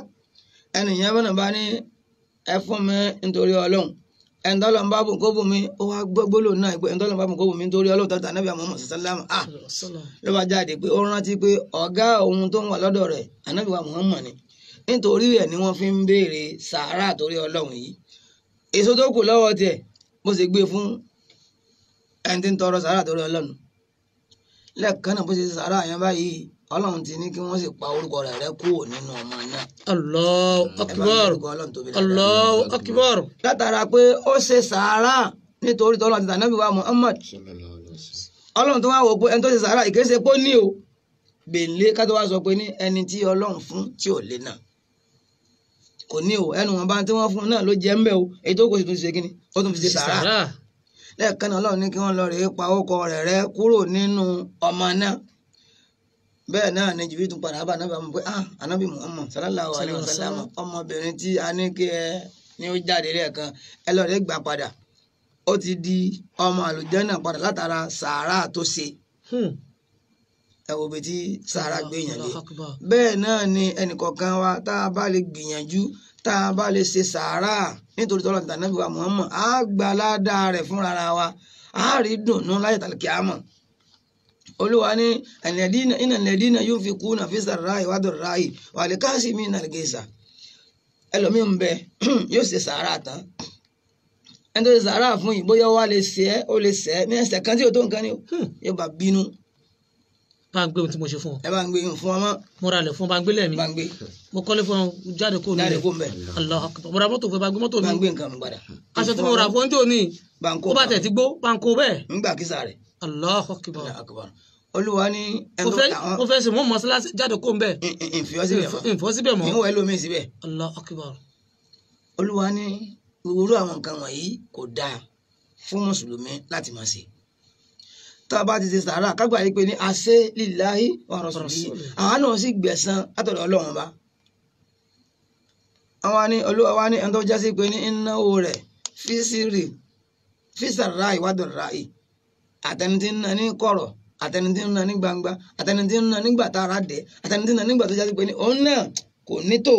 ẹnìyẹn bọ́nà bá ní ẹ fún mi nítorí ọlọ́run, ẹnitọ́lọ́n bá bùn kó bùn mi. Ó wá gbọ́ gbólóhùn náà pé ẹnitọ́lọ́n bá bùn kó bùn mi nítorí ọlọ́run tọ́ta ànábì Muhammad sallama. Ló bá jáde pé ó rántí pé ọ̀gá òun tó ń wà lọ́dọ̀ rẹ̀ ànábì wa Muhammad ni, nítorí ẹ̀ ni wọ́n fi ń béèrè sàárà torí ọlọ́run yìí. Èso tó kù lọ́wọ́ tiẹ̀ bó ṣe gbé fún ẹni tí ń tọrọ sàárà torí ọlọ́run lẹ́ẹ̀kan náà, bó ṣe sàárà yẹn báyìí ọlọ́run ti ní kí wọ́n sì pa orúkọ rẹ̀ rẹ́ kúrò nínú ọmọ náà. Allahu Akbar, Allahu Akbar. Látara pé ó ṣe sàárà nítorí tọ́lọ́ àti tànàbí wa Muhammad, ọlọ́run tó wá wò pé ẹni tó ṣe sàárà ìkéṣe pé ó ní o bèlè ká tó wá sọ pé ní ẹni tí ọlọ́run fún tí ò lè náà kò ní o, ẹnu wọn bá tí wọ́n fún náà ló jẹ́ ń bẹ́ o, èyí tó kò sì tún ṣe kíni ó tún fi ṣe sàárà. Lẹ́ẹ̀kan náà ọlọ́run ní kí wọ́n lọ rèé pa orúkọ rẹ̀ rẹ́ kúrò nínú ọmọ náà. Bẹ́ẹ̀ náà ni Jibril tún padà bá anábì àmọ́ pé anábì Muhammad sallallahu alayhi wa sallam, ọmọbìnrin tí a ní kí ẹ ní ó jáde lẹ́ẹ̀kan ẹ lọ rèé gbà padà, ó ti di ọmọ àlùjánnà padà látara sàárà tó ṣe. Ẹ wo bí tí sàárà gbìyànjú. Bẹ́ẹ̀ náà ni ẹnìkọ̀ọ̀kan wa tá a bá lè gbìyànjú, tá a bá lè ṣe sàárà nítorí tọ́lọ́ ní tànàbí wa Muhammad, á gba ládàá rẹ̀ fúnra wa, á rí dùnnú láyé tàlùkì àmọ́. Olúwa ní innal ladina yunfikuna fi sarra'i wa darra'i wal kasimina al-ghayza. Ẹlòmíín bẹ yóò ṣe sàárà tán, ẹni tó ṣe sàárà fún yìí bóyá wà lè ṣe é, ó lè ṣe é ní ẹsẹ̀ kan tí yóò tó nǹkan ni yóò bá bínú. Bá ń gbé ohun tí mo ṣe fún ọ. Ẹ bá ń gbé ohun fún ọmọ. Mo ra ilẹ̀ fún ọ, bá ń gbé lẹ́mi. Bá ń gbé. Mo kọ́lé fún ọ, jáde kó nílẹ̀. Jáde kó mbẹ. Allahu Akbar. Mo ra mọ́tò fún ẹ, bá ń gbé mọ́tò mi. Bá ń gbé nǹkan mi padà. Aṣọ tí mo ra fún ọ ní òní. Bá ń kó. Ó bá tẹ̀ tí gbó, bá ń kó bẹ́ẹ̀. Ń gbà kísà rẹ̀. Allahu Akbar. Olúwa ní ẹni tó àwọn. Mo fẹ́ sè mọ́ mọ́sálásí jáde kó mbẹ. Ìfọ́ síbẹ̀ mọ́. Ìwọ ẹlòmíì síbẹ̀. Allahu Akbar. Olúwa ní irú àwọn nǹkan wọ̀nyí kò dáa fún mùsùlùmí láti máa ṣe. Tá a bá ti ṣe sàárà kágbà yìí pé ní àṣẹ lillahi wa rasulihi, àwọn náà sì gbẹ̀san látọ̀dọ̀ ọlọ́run bá. Àwọn ní Olúwa wa ní ẹni tó jásí pé ní ìnáwó rẹ̀ físàráì wádọ̀ráì, àtẹni tí ń ná ní kọ̀rọ̀ àtẹni tí ń ná ní gbangba, àtẹni tí ń ná nígbà tá ara dẹ̀, àtẹni tí ń ná nígbà tó jáde pé ní òun náà kò ní tó.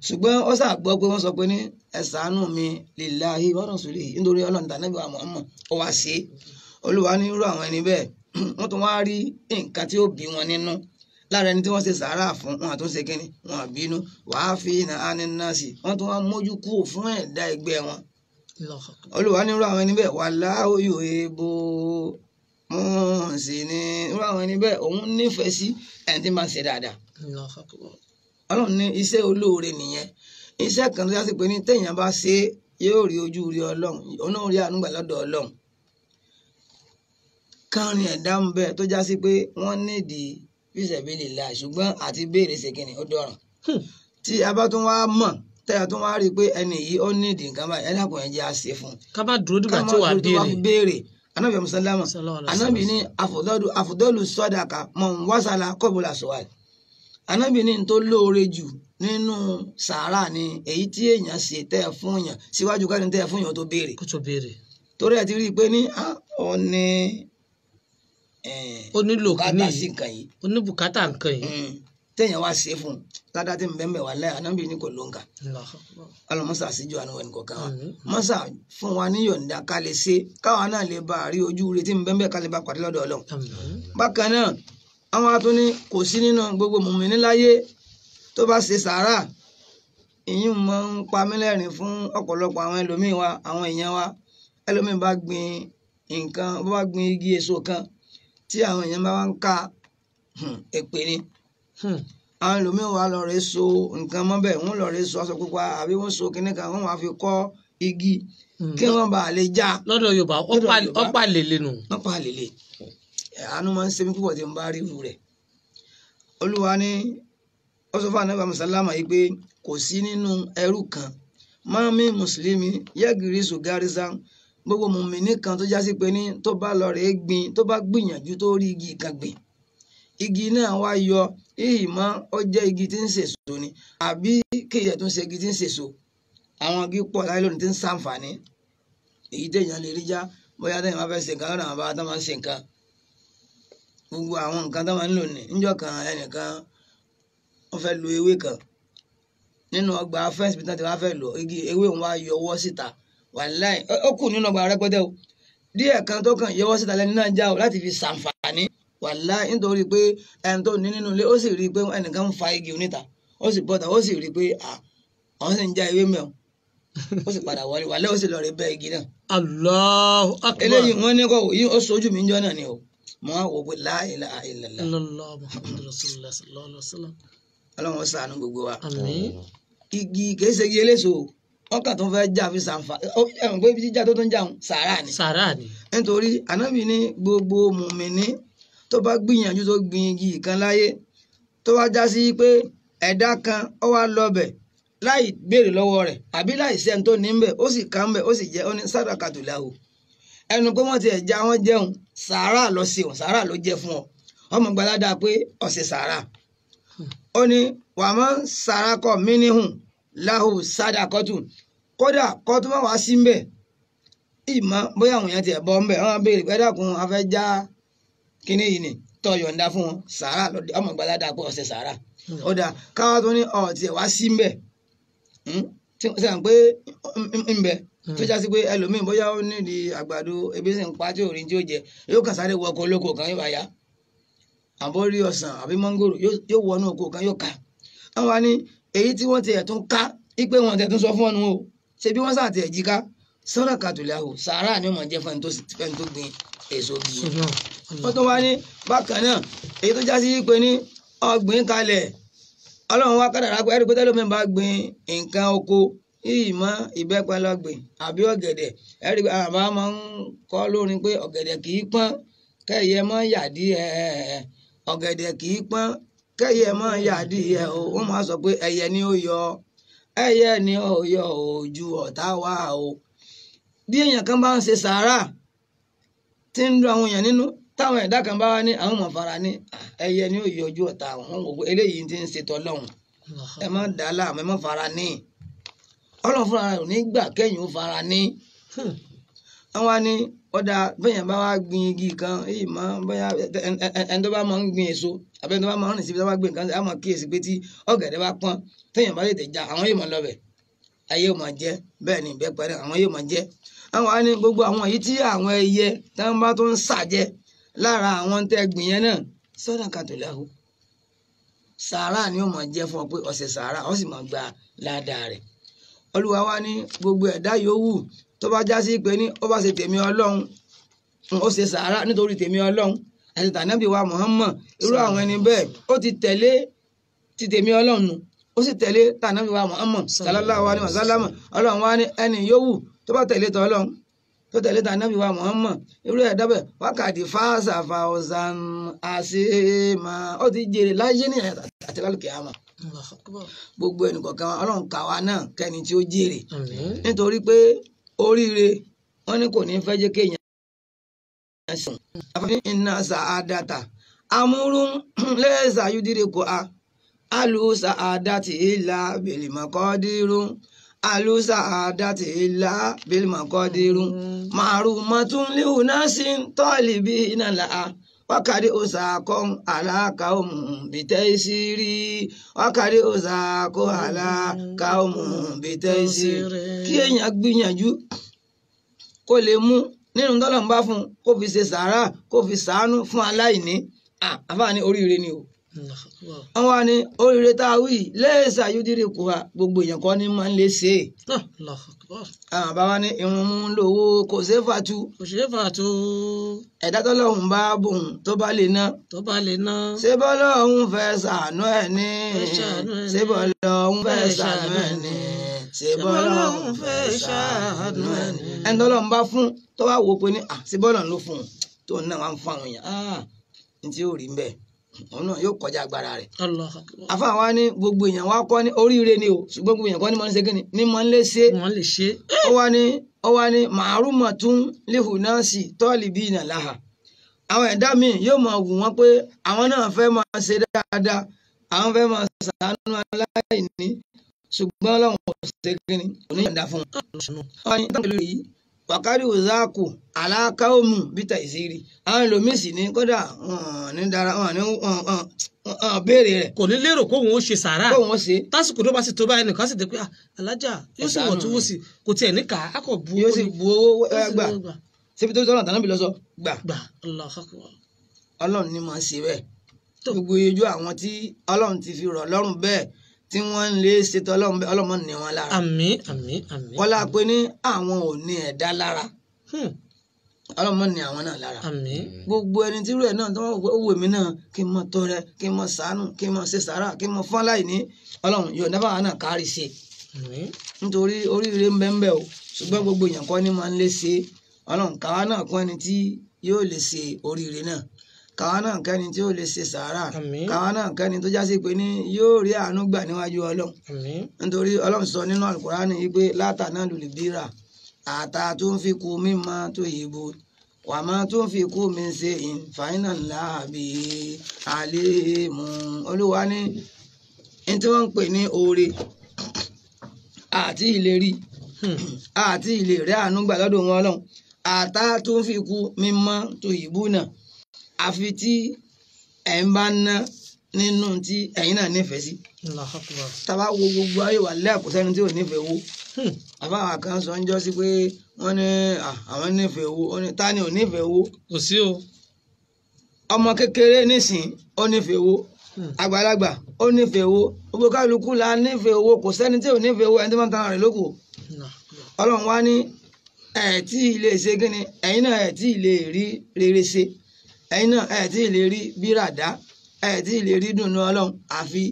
Ṣùgbọ́n ó sà gbọ́ pé wọ́n sọ pé ní ẹ ṣàánú mi lillahi wa rasulihi, nítorí Ọlọ́run tà Nábì wa Muhammad, ó wá sí. Olúwa ní irú àwọn ẹni bẹ́ẹ̀, wọ́n tún wá rí nǹkan tí ó bí wọn nínú lára ẹni tí wọ́n ṣe sàárà fún wọn, àtúnṣe kínní wọn bínú, wàá fi iná ánínàṣì, wọ́n tún wá mójú kúrò fún ẹ̀dá ẹgbẹ́ wọn. Olúwa ní irú àwọn ẹni bẹ́ẹ̀, wallahu yuhibbu muhsinin, irú àwọn ẹni bẹ́ẹ̀ òun nífẹ̀ẹ́ sí ẹni tí máa ń ṣe dáadáa. Ọlọ́run ní iṣẹ́ olóore nìyẹn, iṣẹ́ kan tó yá sí pé ní téèyàn bá ṣe yóò rí ojú rí Ọlọ́run, òun náà rí àánú gbà lọ́dọ̀ Ọlọ́run. Kánrin ẹ̀dá ń bẹ tó já sí pé wọ́n nídìí fisabilillah, ṣùgbọ́n àti béèrè ṣe kìnnì ó dọ̀ràn. Tí a bá tún wá mọ̀, tẹ́yà tún wá rí i pé ẹni yìí ó nídìí nǹkan báyìí, ẹ dákun ẹ jẹ́ á ṣe fún un. Ká má dúró dìgbà tí wàá béèrè. Anabi musalama, anabi ní àfọ̀dọ́lù sọ́dàkà mọ̀ ń wásálà kọ́bùlà sọ̀wàl. Anabi ní tó lóore jù nínú sàárà ni èyí tí èèyàn ṣe tẹ́ ẹ fún yàn síwájú ká ní tẹ́ ẹ fún yàn tó béèrè. Kó tó béèrè. Torí ẹ ti rí i pé ní ó ní ó nílò bùkátà sí nǹkan yìí, ó ní bùkátà nǹkan yìí, téèyàn wá ṣe fún un ládàá tí ń bẹ́ẹ̀ mẹ́wàá láyà, Ànábì ní kò ló ń kà. Ọlọ́mọ́sà síjú àánú ẹnì kọ̀ọ̀kan wa, mọ́sà fún wa níyọ̀ǹda ká lè ṣe, káwa náà lè bá a rí ojú rere tí ń bẹ́ẹ̀ mẹ́ẹ̀ ká lè bá pàdé lọ́dọ̀ Ọlọ́run. Bákan náà àwọn atúní kò sí nínú gbogbo mùmíní láyé tó bá ṣe sàárà. Ìyún máa ń pa mí lẹ́rìn fún ọ̀pọ̀lọpọ̀ àwọn ẹlòmíín wa, àwọn èèyàn wa. Ẹlòmíín bá gbin nǹkan, bó bá gbin igi èso kan tí àwọn èèyàn bá wá ń ka èpè ni. Àwọn ẹlòmíín wa lọ rè so nǹkan mọ́bẹ̀, wọ́n lọ rè so aṣọ pupa àbí wọ́n so kinní kan, wọ́n wá fi kọ́ igi kí wọ́n bá lè já. Lọ́dọ̀ Yorùbá ọ̀pá lèlè nù. Ọ̀pá lèlè. Àánú máa ń ṣe mí púpọ̀ tí n bá rí irú rẹ̀. Olúwa ní ó sọ fún Ànábì mùsàlámà yìí pé kò sí nínú ẹrú kan mọ́mí mùsùlùmí yẹ́gìrì sùgárísà, gbogbo mùmíní kan tó jásí pé ní tó bá lọ rèé gbin, tó bá gbìyànjú tó rí igi kan gbìn, igi náà wá yọ ìhì mọ́, ó jẹ́ igi tí ń sèso ni àbí kéèyàn tó ń ṣe igi tí ń sèso. Àwọn igi pọ̀ láyé lónìí tí ń ṣàǹfààní, èyí téèyàn lè rí já bóyá téèyàn bá fẹ́ ṣe nǹkan lọ́dọ̀ àwọn bàbá tó máa ń ṣe nǹkan, gbogbo àwọn nǹkan tó máa ń lò ní. Níjọ́ kan ẹnìkan wọ́n fẹ́ lo ewé kan nínú ọgbà fẹ́ǹsì bí wọ́n ti wá fẹ́ lò igi ewé òun wá yọwọ́ síta, wàláì ó kù nínú ọgbà rẹpẹtẹ o, díẹ̀ kan tó kàn yọwọ́ síta lẹ́ni náà já o láti fi ṣàǹfààní. Wàláì nítorí pé ẹni tó ní nínú ilé ó sì rí i pé ẹnìkan ń fa igi oníta, ó sì bọ́ta, ó sì rí i pé àwọn sì ń já ewé mẹ́ọ̀, ó sì padà wọlé, wàláì ó sì lọ rí bẹ́ igi náà. Allahu akbar. Eléyìí wọ́n ní kọ́ yìí ó sojú mi ń jọ́ náà ni o, mo á wò pé la ilaha illallah. Illallah Muhammadu Rasulullah sallallahu alaihi wasallam. Ọlọ́run ṣàánú gbogbo wa. Àmín. Igi kìí ṣe igi eléso, wọ́n kà tó fẹ́ já fi ṣàǹfà, ẹ̀wọ̀n pé jíjà tó tún já òun sàárà ni. Sàárà ni. Nítorí Ànábì ní gbogbo mùmíní tó bá gbìyànjú tó gbin igi kan láyé, tó wá já sí pé ẹ̀dá kan ó wá lọbẹ̀ láì béèrè lọ́wọ́ rẹ̀ àbí láì sẹ́ni tó ní ń bẹ̀, ó sì ká ń bẹ̀, ó sì jẹ́, ó ní sadaqatu lahu. Ẹnu pé wọ́n ti ẹ̀ já wọ́n jẹun, sàárà lọ sí òun, sàárà ló jẹ́ fún ọ, ọmọ gbalada pé ọ̀sẹ̀ sàárà. Ó ní wàmọ́ sàrákọ̀ mínihùn láhù sádàkọ́tù, kódà kọ́ tó má wá sí ń bẹ̀, ìmọ̀ bóyá àwọn èèyàn ti ẹ̀ bọ́ ń bẹ̀, wọ́n béèrè pé dákun a fẹ́ já kínní yìí ni, tó yọ̀ǹda fún wọn, sàárà lọ́dẹ, ọmọ gbalada pé ọ̀sẹ̀ sàárà. Ó dà káwá tó ní ọ̀ tiẹ̀ wá sí ń bẹ̀, tí wọ́n sàn pé ń bẹ̀ tó já sí pé ẹlòmíì bóyá ó nídìí àgbàdo ebi sì ń pa tí òrin tí ó jẹ, yóò kàn sáré wọ ọkọ̀ olóko kan yóò bá yá, àbó rí ọsàn àbí mọ́ngòrò yóò wọnú oko kan yóò ká. Wọ́n wá ní èyí tí wọ́n ti ẹ̀ tún ká, ipe wọn ti ẹ̀ tún sọ fún ọ̀nù o, ṣe bí wọ́n sà ti ẹ̀ jí ká, sadaqatu lahu, sàárà ni ó máa jẹ́ fún ẹni tó gbin èso bí. Wọ́n tún wá ní bákan náà èyí tó já sí pé ní ọgbìn kalẹ̀, Ọlọ́run wá kádàrá pé ẹ̀rí pé tẹ́lómi bá gbin nǹkan oko yìí mọ́ ìbẹ́pẹ lọ́gbìn àbí ọ̀gẹ̀dẹ̀, ẹ̀rí pé àbá máa ń kọ́ lórin pé ọ̀gẹ̀dẹ̀ kì í pọ́n kẹ́yẹ mọ́ yàdí ẹ̀, ọ̀gẹ̀dẹ̀ kì í pọ́n kẹ́yẹ mọ́ yàdí ẹ̀ o, wọ́n máa sọ pé ẹyẹ ni ó yọ, ẹyẹ ni ó yọ ojú ọ̀tá wa o. Bí èèyàn kan bá ń ṣe sàárà tí ń dún àwọn èèyàn nínú, táwọn ẹ̀dá kan bá wá ní àwọn ọmọ fara ní ẹyẹ ni ó yọ ojú ọ̀tá àwọn, wọn wò pé eléyìí ti ń ṣe tọ́lọ́hún, ẹ má dà á láàmú, ẹ má fara ní. Ọlọ́run fúnra rẹ̀ ò ní gbà kẹ́yìn ó fara ní. Àwọn ni ọ̀dà bẹ́yẹn bá wá gbin igi kan èyí mọ́ bóyá ẹni tó bá máa ń gbin èso àbí ẹni tó bá máa ń rìn síbi tó bá gbin nǹkan á máa kíyèsí pé tí ọ̀gẹ̀dẹ̀ bá pọ́n téèyàn bá tètè já àwọn yóò máa lọ bẹ̀ ayé ò máa jẹ bẹ́ẹ̀ ni ìbẹ́pẹ náà àwọn yóò máa jẹ. Àwọn á ní gbogbo àwọn èyí tí àwọn ẹyẹ tí wọ́n bá tó ń sàjẹ lára àwọn tẹ́ gbìn yẹn náà sadaqatu lahu sàárà ni ó máa jẹ́ fún ọ pé ọ̀sẹ̀ sàárà ó sì máa gba ládàá rẹ̀. Olúwa wa ní gbogbo ẹ̀dá yòówù tó bá já sí pé ní ó bá ṣe tèmi Ọlọ́run ó ṣe sàárà nítorí tèmi Ọlọ́run àti tànábì wa Muhammad irú àwọn ẹni bẹ́ẹ̀ ó ti tẹ̀lé ti tèmi Ọlọ́run nù ó sì tẹ̀lé tànábì wa Muhammad sallallahu alaihi wasallam. Ọlọ́run wa ní ẹni yòówù tó bá tẹ̀lé tọ́lọ́run tó tẹ̀lé tànábì wa Muhammad irú ẹ̀dá bẹ́ẹ̀ wákàtí fáṣà fàwọ̀sán àṣemà ó ti jèrè láyé ní àti lálùkìyámà. Gbogbo ẹnìkọ̀ọ̀kan Ọlọ́run kà wá náà kẹ́ni tí ó jèrè nítorí pé oríire wọn ní kò ní fẹ́ jẹ́ kéèyàn sùn. Àfààní iná sàádàtà amúrú lẹ́sà yúdírí kò a alu sàádàtì ìlà bìlìmọ̀kọ́dírú alu sàádàtì ìlà bìlìmọ̀kọ́dírú màrúmọ́tún líhùnásí tọ́ọ̀lì bí iná làá wákàdí òsàkọ́ aláàkàwọ̀mù bìtẹ́ ìsírí wákàdí òsàkọ́ aláàkàwọ̀mù bìtẹ́ ìsírí. Kí èèyàn gbìyànjú kó lè mú nínú tọ́lọ̀ ń bá fún kó fi ṣe sàárà kó fi sàánú fún aláìní àfààní oríire ni o. Wọ́n wá ní oríire tá a wí lẹ́ẹ̀sà yúdírì kù wa gbogbo èèyàn kọ́ ni máa ń lè ṣe é. Àwọn bàbá ní irun mú lówó kò ṣeé fàtú. Kò ṣeé fàtú. Ẹ̀dá tọ́lọ́hún bá bùn tó bá lè ná. Tó bá lè ná. Ṣé bọ́lọ́hún fẹ́ ṣàánú ẹ̀ ní. Ṣé bọ́lọ́hún fẹ́ ṣàánú ẹ̀ ní. Ṣé bọ́lọ́hún fẹ́ ṣàánú ẹ̀ ní. Ẹni tọ́lọ́hún bá fún tó bá wò pé ní ṣé bọ́lọ́hún ló fún un tó náà wá ń fún àwọn èèyàn ní tí yóò rí ń bẹ́ẹ̀ òun náà yóò kọjá agbára rẹ̀. Àfáà wa ní gbogbo èèyàn wa kọ́ ní oríire ni o ṣùgbọ́n gbogbo èèyàn kọ́ ní mọ̀ ń ṣe kíni ní mọ̀ ń lé ṣe. Wọ́n lè ṣe. Ó wá ní màrúmọ̀ tún léhùn náà sì tọ́ọ̀lì bí ìnà láhà. Àwọn ẹ̀dá míì yóò máa wù wọ́n pé àwọn náà fẹ́ máa ṣe dáadáa àwọn fẹ́ máa ṣàánú aláìní ṣùgbọ́n Ọlọ́run ò ṣe kíni kò ní yọ̀ǹda fún wọn. Wàkárí òzáàkù aláàkáòmù bíta ìṣírí àwọn ẹlòmíì sì ní kódà ní dára wọn ní béèrè rẹ̀. Kò ní lérò kóun ó ṣe sàárà kóun ó ṣe. Tásìkò tó bá sì tó báyìí nìkan sì dé pé alájà yóò sì wọ̀ tó wò sí kò tiẹ̀ ní ká á kò bu owó. Yóò sì bu owó gbà síbi tó sọ̀rọ̀ tànà bí lọ sọ gbà. Gbà Allahu Akbar. Ọlọ́run ní máa ṣe bẹ́ẹ̀ gbogbo ojú àwọn tí Ọlọ́run ti fi rọ̀ lọ́rùn bẹ́ẹ̀ tí wọ́n ń lè ṣètò ọlọ́mọ ní wọn lára. Àmín àmín àmín. Kọ́lá pé ní àwọn ò ní ẹ̀dá lára. Ọlọ́mọ ní àwọn náà lára. Àmín. Gbogbo ẹni tí irú ẹ̀ náà tó wọ́n wò mí náà kí n mọ tọrẹ kí n mọ ṣàánú kí n mọ ṣe sàárà kí n mọ fún aláìní Ọlọ́run yóò dábàá náà kárí ṣe. Àmín. Nítorí oríire ń bẹ ń bẹ o ṣùgbọ́n gbogbo èèyàn kọ́ ni máa ń lè ṣe Ọlọ́run káwa náà kún ẹni tí yóò lè ṣe oríire náà káwa náà kẹ́ni tí ó lè ṣe sàárà káwa náà kẹ́ni tó jásí pé ní yóò rí àánú gbà níwájú Ọlọ́run nítorí Ọlọ́run sọ nínú Àlùkùránì yìí pé látàná lùlì bíra àtà tó ń fi kú mímọ́ tó yìíbo wà má tó ń fi kú mi ṣe ìfàyínà láàbì àlèmù. Olúwa ní ní tí wọ́n ń pè ní oore àti ìlérí àti ìlérí àánú gbà lọ́dọ̀ wọn Ọlọ́run àtà tó ń fi kú mímọ́ tó yìíbo náà àfi tí ẹ̀ ń bá ná nínú tí ẹ̀yin náà nífẹ̀ẹ́ sí. Tá bá wo gbogbo ayé wà lẹ́ẹ̀kọ́ sẹ́ni tí ò nífẹ̀ẹ́ wo. Àbáwá kan sọ ń jọ́ sí pé wọ́n ní àwọn nífẹ̀ẹ́ wo wọ́n ní ta ni ò nífẹ̀ẹ́ wo. Kò sí o. Ọmọ kékeré nísìn ó nífẹ̀ẹ́ wo. Àgbàlagbà ó nífẹ̀ẹ́ wo. Gbogbo kálukú la nífẹ̀ẹ́ wo kò sẹ́ni tí ò nífẹ̀ẹ́ wo ẹni tí wọ́n ń tan rẹ̀ lóko. Ọlọ́run wá ní ẹ̀ tí ì lè ṣe kíni ẹ̀yin náà ẹ̀ tí ì lè rí rere ṣe ẹ̀yin náà ẹ̀ tí ì lè rí bíràdá ẹ̀ tí ì lè rí dùnú Ọlọ́run àfi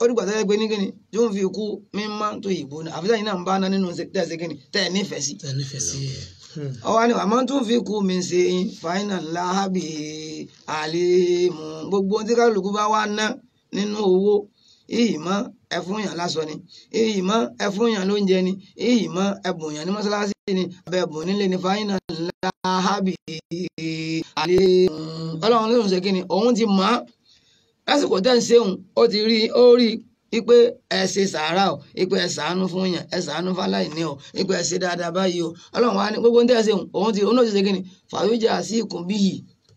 ó dìgbà tó yẹ pé ní kíni tí ó ń fi kú mímọ́ tó yìnbó náà àfi sẹ́yìn náà ń bá ná nínú tẹ̀sí kíni tẹ̀ ẹ̀ nífẹ̀ẹ́ sí. Tẹ̀ nífẹ̀ẹ́ sí. Ọwọ́ ni àmọ́ tó ń fi kú mi ṣe fàáyínà láàbì àlèmù gbogbo ohun tí kálukú bá wá ná nínú owó iyì mọ́ ẹ fún yàn lásọ ni iyì mọ́ ẹ fún yàn lóúnjẹ ni iyì mọ́ ẹ bùn yàn ní mọ́ṣáláṣí ni abẹ́bùn nílé ni fàáyínà láàbì àlèmù. Ọlọ́run ló ń ṣe kíni òun ti mọ̀ á lásìkò tẹ́ ń ṣeun ó ti rí ó rí Ipe ẹ ṣe sàárà o, ipe ẹ ṣàánú fún yàn, ẹ ṣàánú fáláìní o, ipe ẹ ṣe dáadáa báyìí o. Ọlọ́run wa ní gbogbo ní tẹ́sí òun ti òun náà ti ṣe kíni fàyọjà sí ikùn bí yìí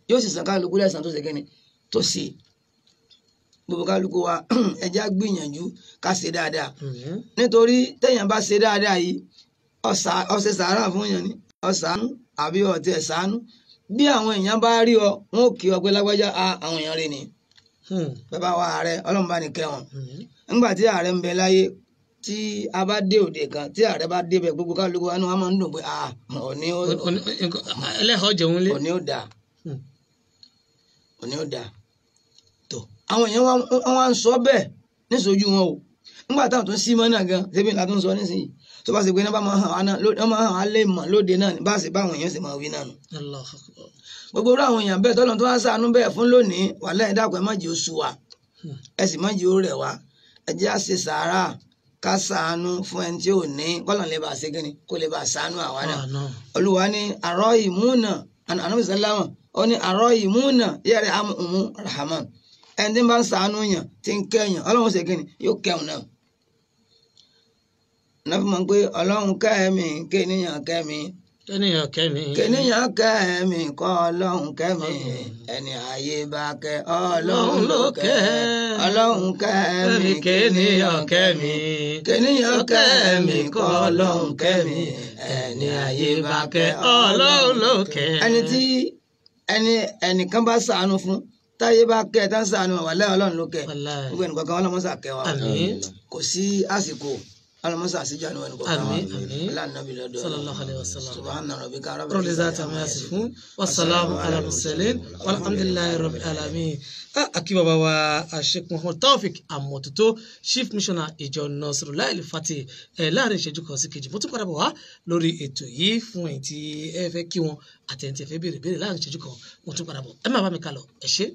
yóò sì san kálukú lẹ́san tó ṣe kíni tó ṣe. Gbogbo kálukú wa ẹ jẹ́ á gbìyànjú ká ṣe dáadáa. Nítorí téèyàn bá ṣe dáadáa yìí, ó ṣe sàárà fún yàn ni, ó ṣàánú àbí ó tiẹ̀ ṣàánú. Bí àwọn èèyàn bá rí ọ, wọn ò kí ọ pé lágbájá àwọn èèyàn rí ni. Bàbá wa ààrẹ, Ọlọ́run bá ní kẹ́ wọn. Nígbà tí ààrẹ ń bẹ láyé, tí a bá dé òde kan, tí ààrẹ bá débẹ̀, gbogbo kálukú wa ni wọ́n máa ń dùn pé òní ó ẹlẹ́họ̀ọ́ jẹun lé. Òní ó dáa, òní ó dáa. Tó àwọn èèyàn wá ń sọ bẹ́ẹ̀ níṣojú wọn o. Nígbà táwọn tó ń sí mọ́ náà gan, ṣébí ńlá tó ń sọ nísìnyí. Tó bá ṣe pé náà bá máa hàn wá náà, wọ́n máa hàn wá lè mọ̀ lóde náà bá ṣe báwọn èèyàn sì máa wí náà nù. Gbogbo irú àwọn èèyàn bẹ́ẹ̀ tọ́lọ́run tó wá ṣàánú bẹ́ẹ̀ fún lónìí, wàláhì ẹ dákun ẹ má jẹ́ ó sú wa, ẹ sì má jẹ́ ó rẹ̀ wá. Ẹ jẹ́ á ṣe sàárà ká ṣàánú fún ẹni tí ò ní, kọ́lọ̀ lè bá ṣe kíni kó lè bá ṣàánú àwa náà. Olúwa ní àrọ́ ìmúnà, Ànábì sàlámà ó ní àrọ́ ìmúnà yẹ́rẹ̀ amúhùnmú rahman. Ẹni tí ń bá ń ṣàánú yàn tí ń kẹ́yàn, Ọlọ́run ṣe kíni yóò kẹ́hùn náà. Nàfi mọ̀ pé Ọlọ́run kẹ́ mi, kéèyàn kẹ́ mi. Kéèyàn kẹ́ mi. Kéèyàn kẹ́ mi, kọ́ Ọlọ́run kẹ́ mi. Ẹni ayé bá kẹ́, Ọlọ́run ló kẹ́. Ọlọ́run kẹ́ mi, kéèyàn kẹ́ mi. Kéèyàn kẹ́ mi, kọ́ Ọlọ́run kẹ́ mi. Ẹni ayé bá kẹ́, Ọlọ́run ló kẹ́. Ẹni tí ẹnìkan bá ṣàánú fún, táyé bá kẹ́ tán ṣàánú, wàláhì Ọlọ́run ló kẹ́. Gbogbo ẹnìkan Ọlọ́run ṣà kẹ́ wa. Kò sí àsìkò. Ọlọ́mọsá àṣìjọ ni wọn kò kàn wá. Ọlọ́nàbí lọ́dọ̀ sallallahu alayhi wa sallam. Subhana rabbika rabbil izzati amma yasifun wasalaamu ala mursalin walhamdulillahi rabbil alamin. Akí bàbá wa Sheikh Muhammad Taofik Àmọ̀tótó, Chief Missioner ìjọ Nasrullah Al-Fatih, láàrin ìṣẹ́jú kan sí kejì mo tún padà bọ̀ wá lórí ètò yìí fún ẹ̀yin tí ẹ fẹ́ kí wọn àti ẹ̀yin tí ẹ fẹ́ béèrè béèrè láàrin ìṣẹ́jú kan. Mo tún padà bọ̀, ẹ má bá mi kálọ, ẹ ṣé.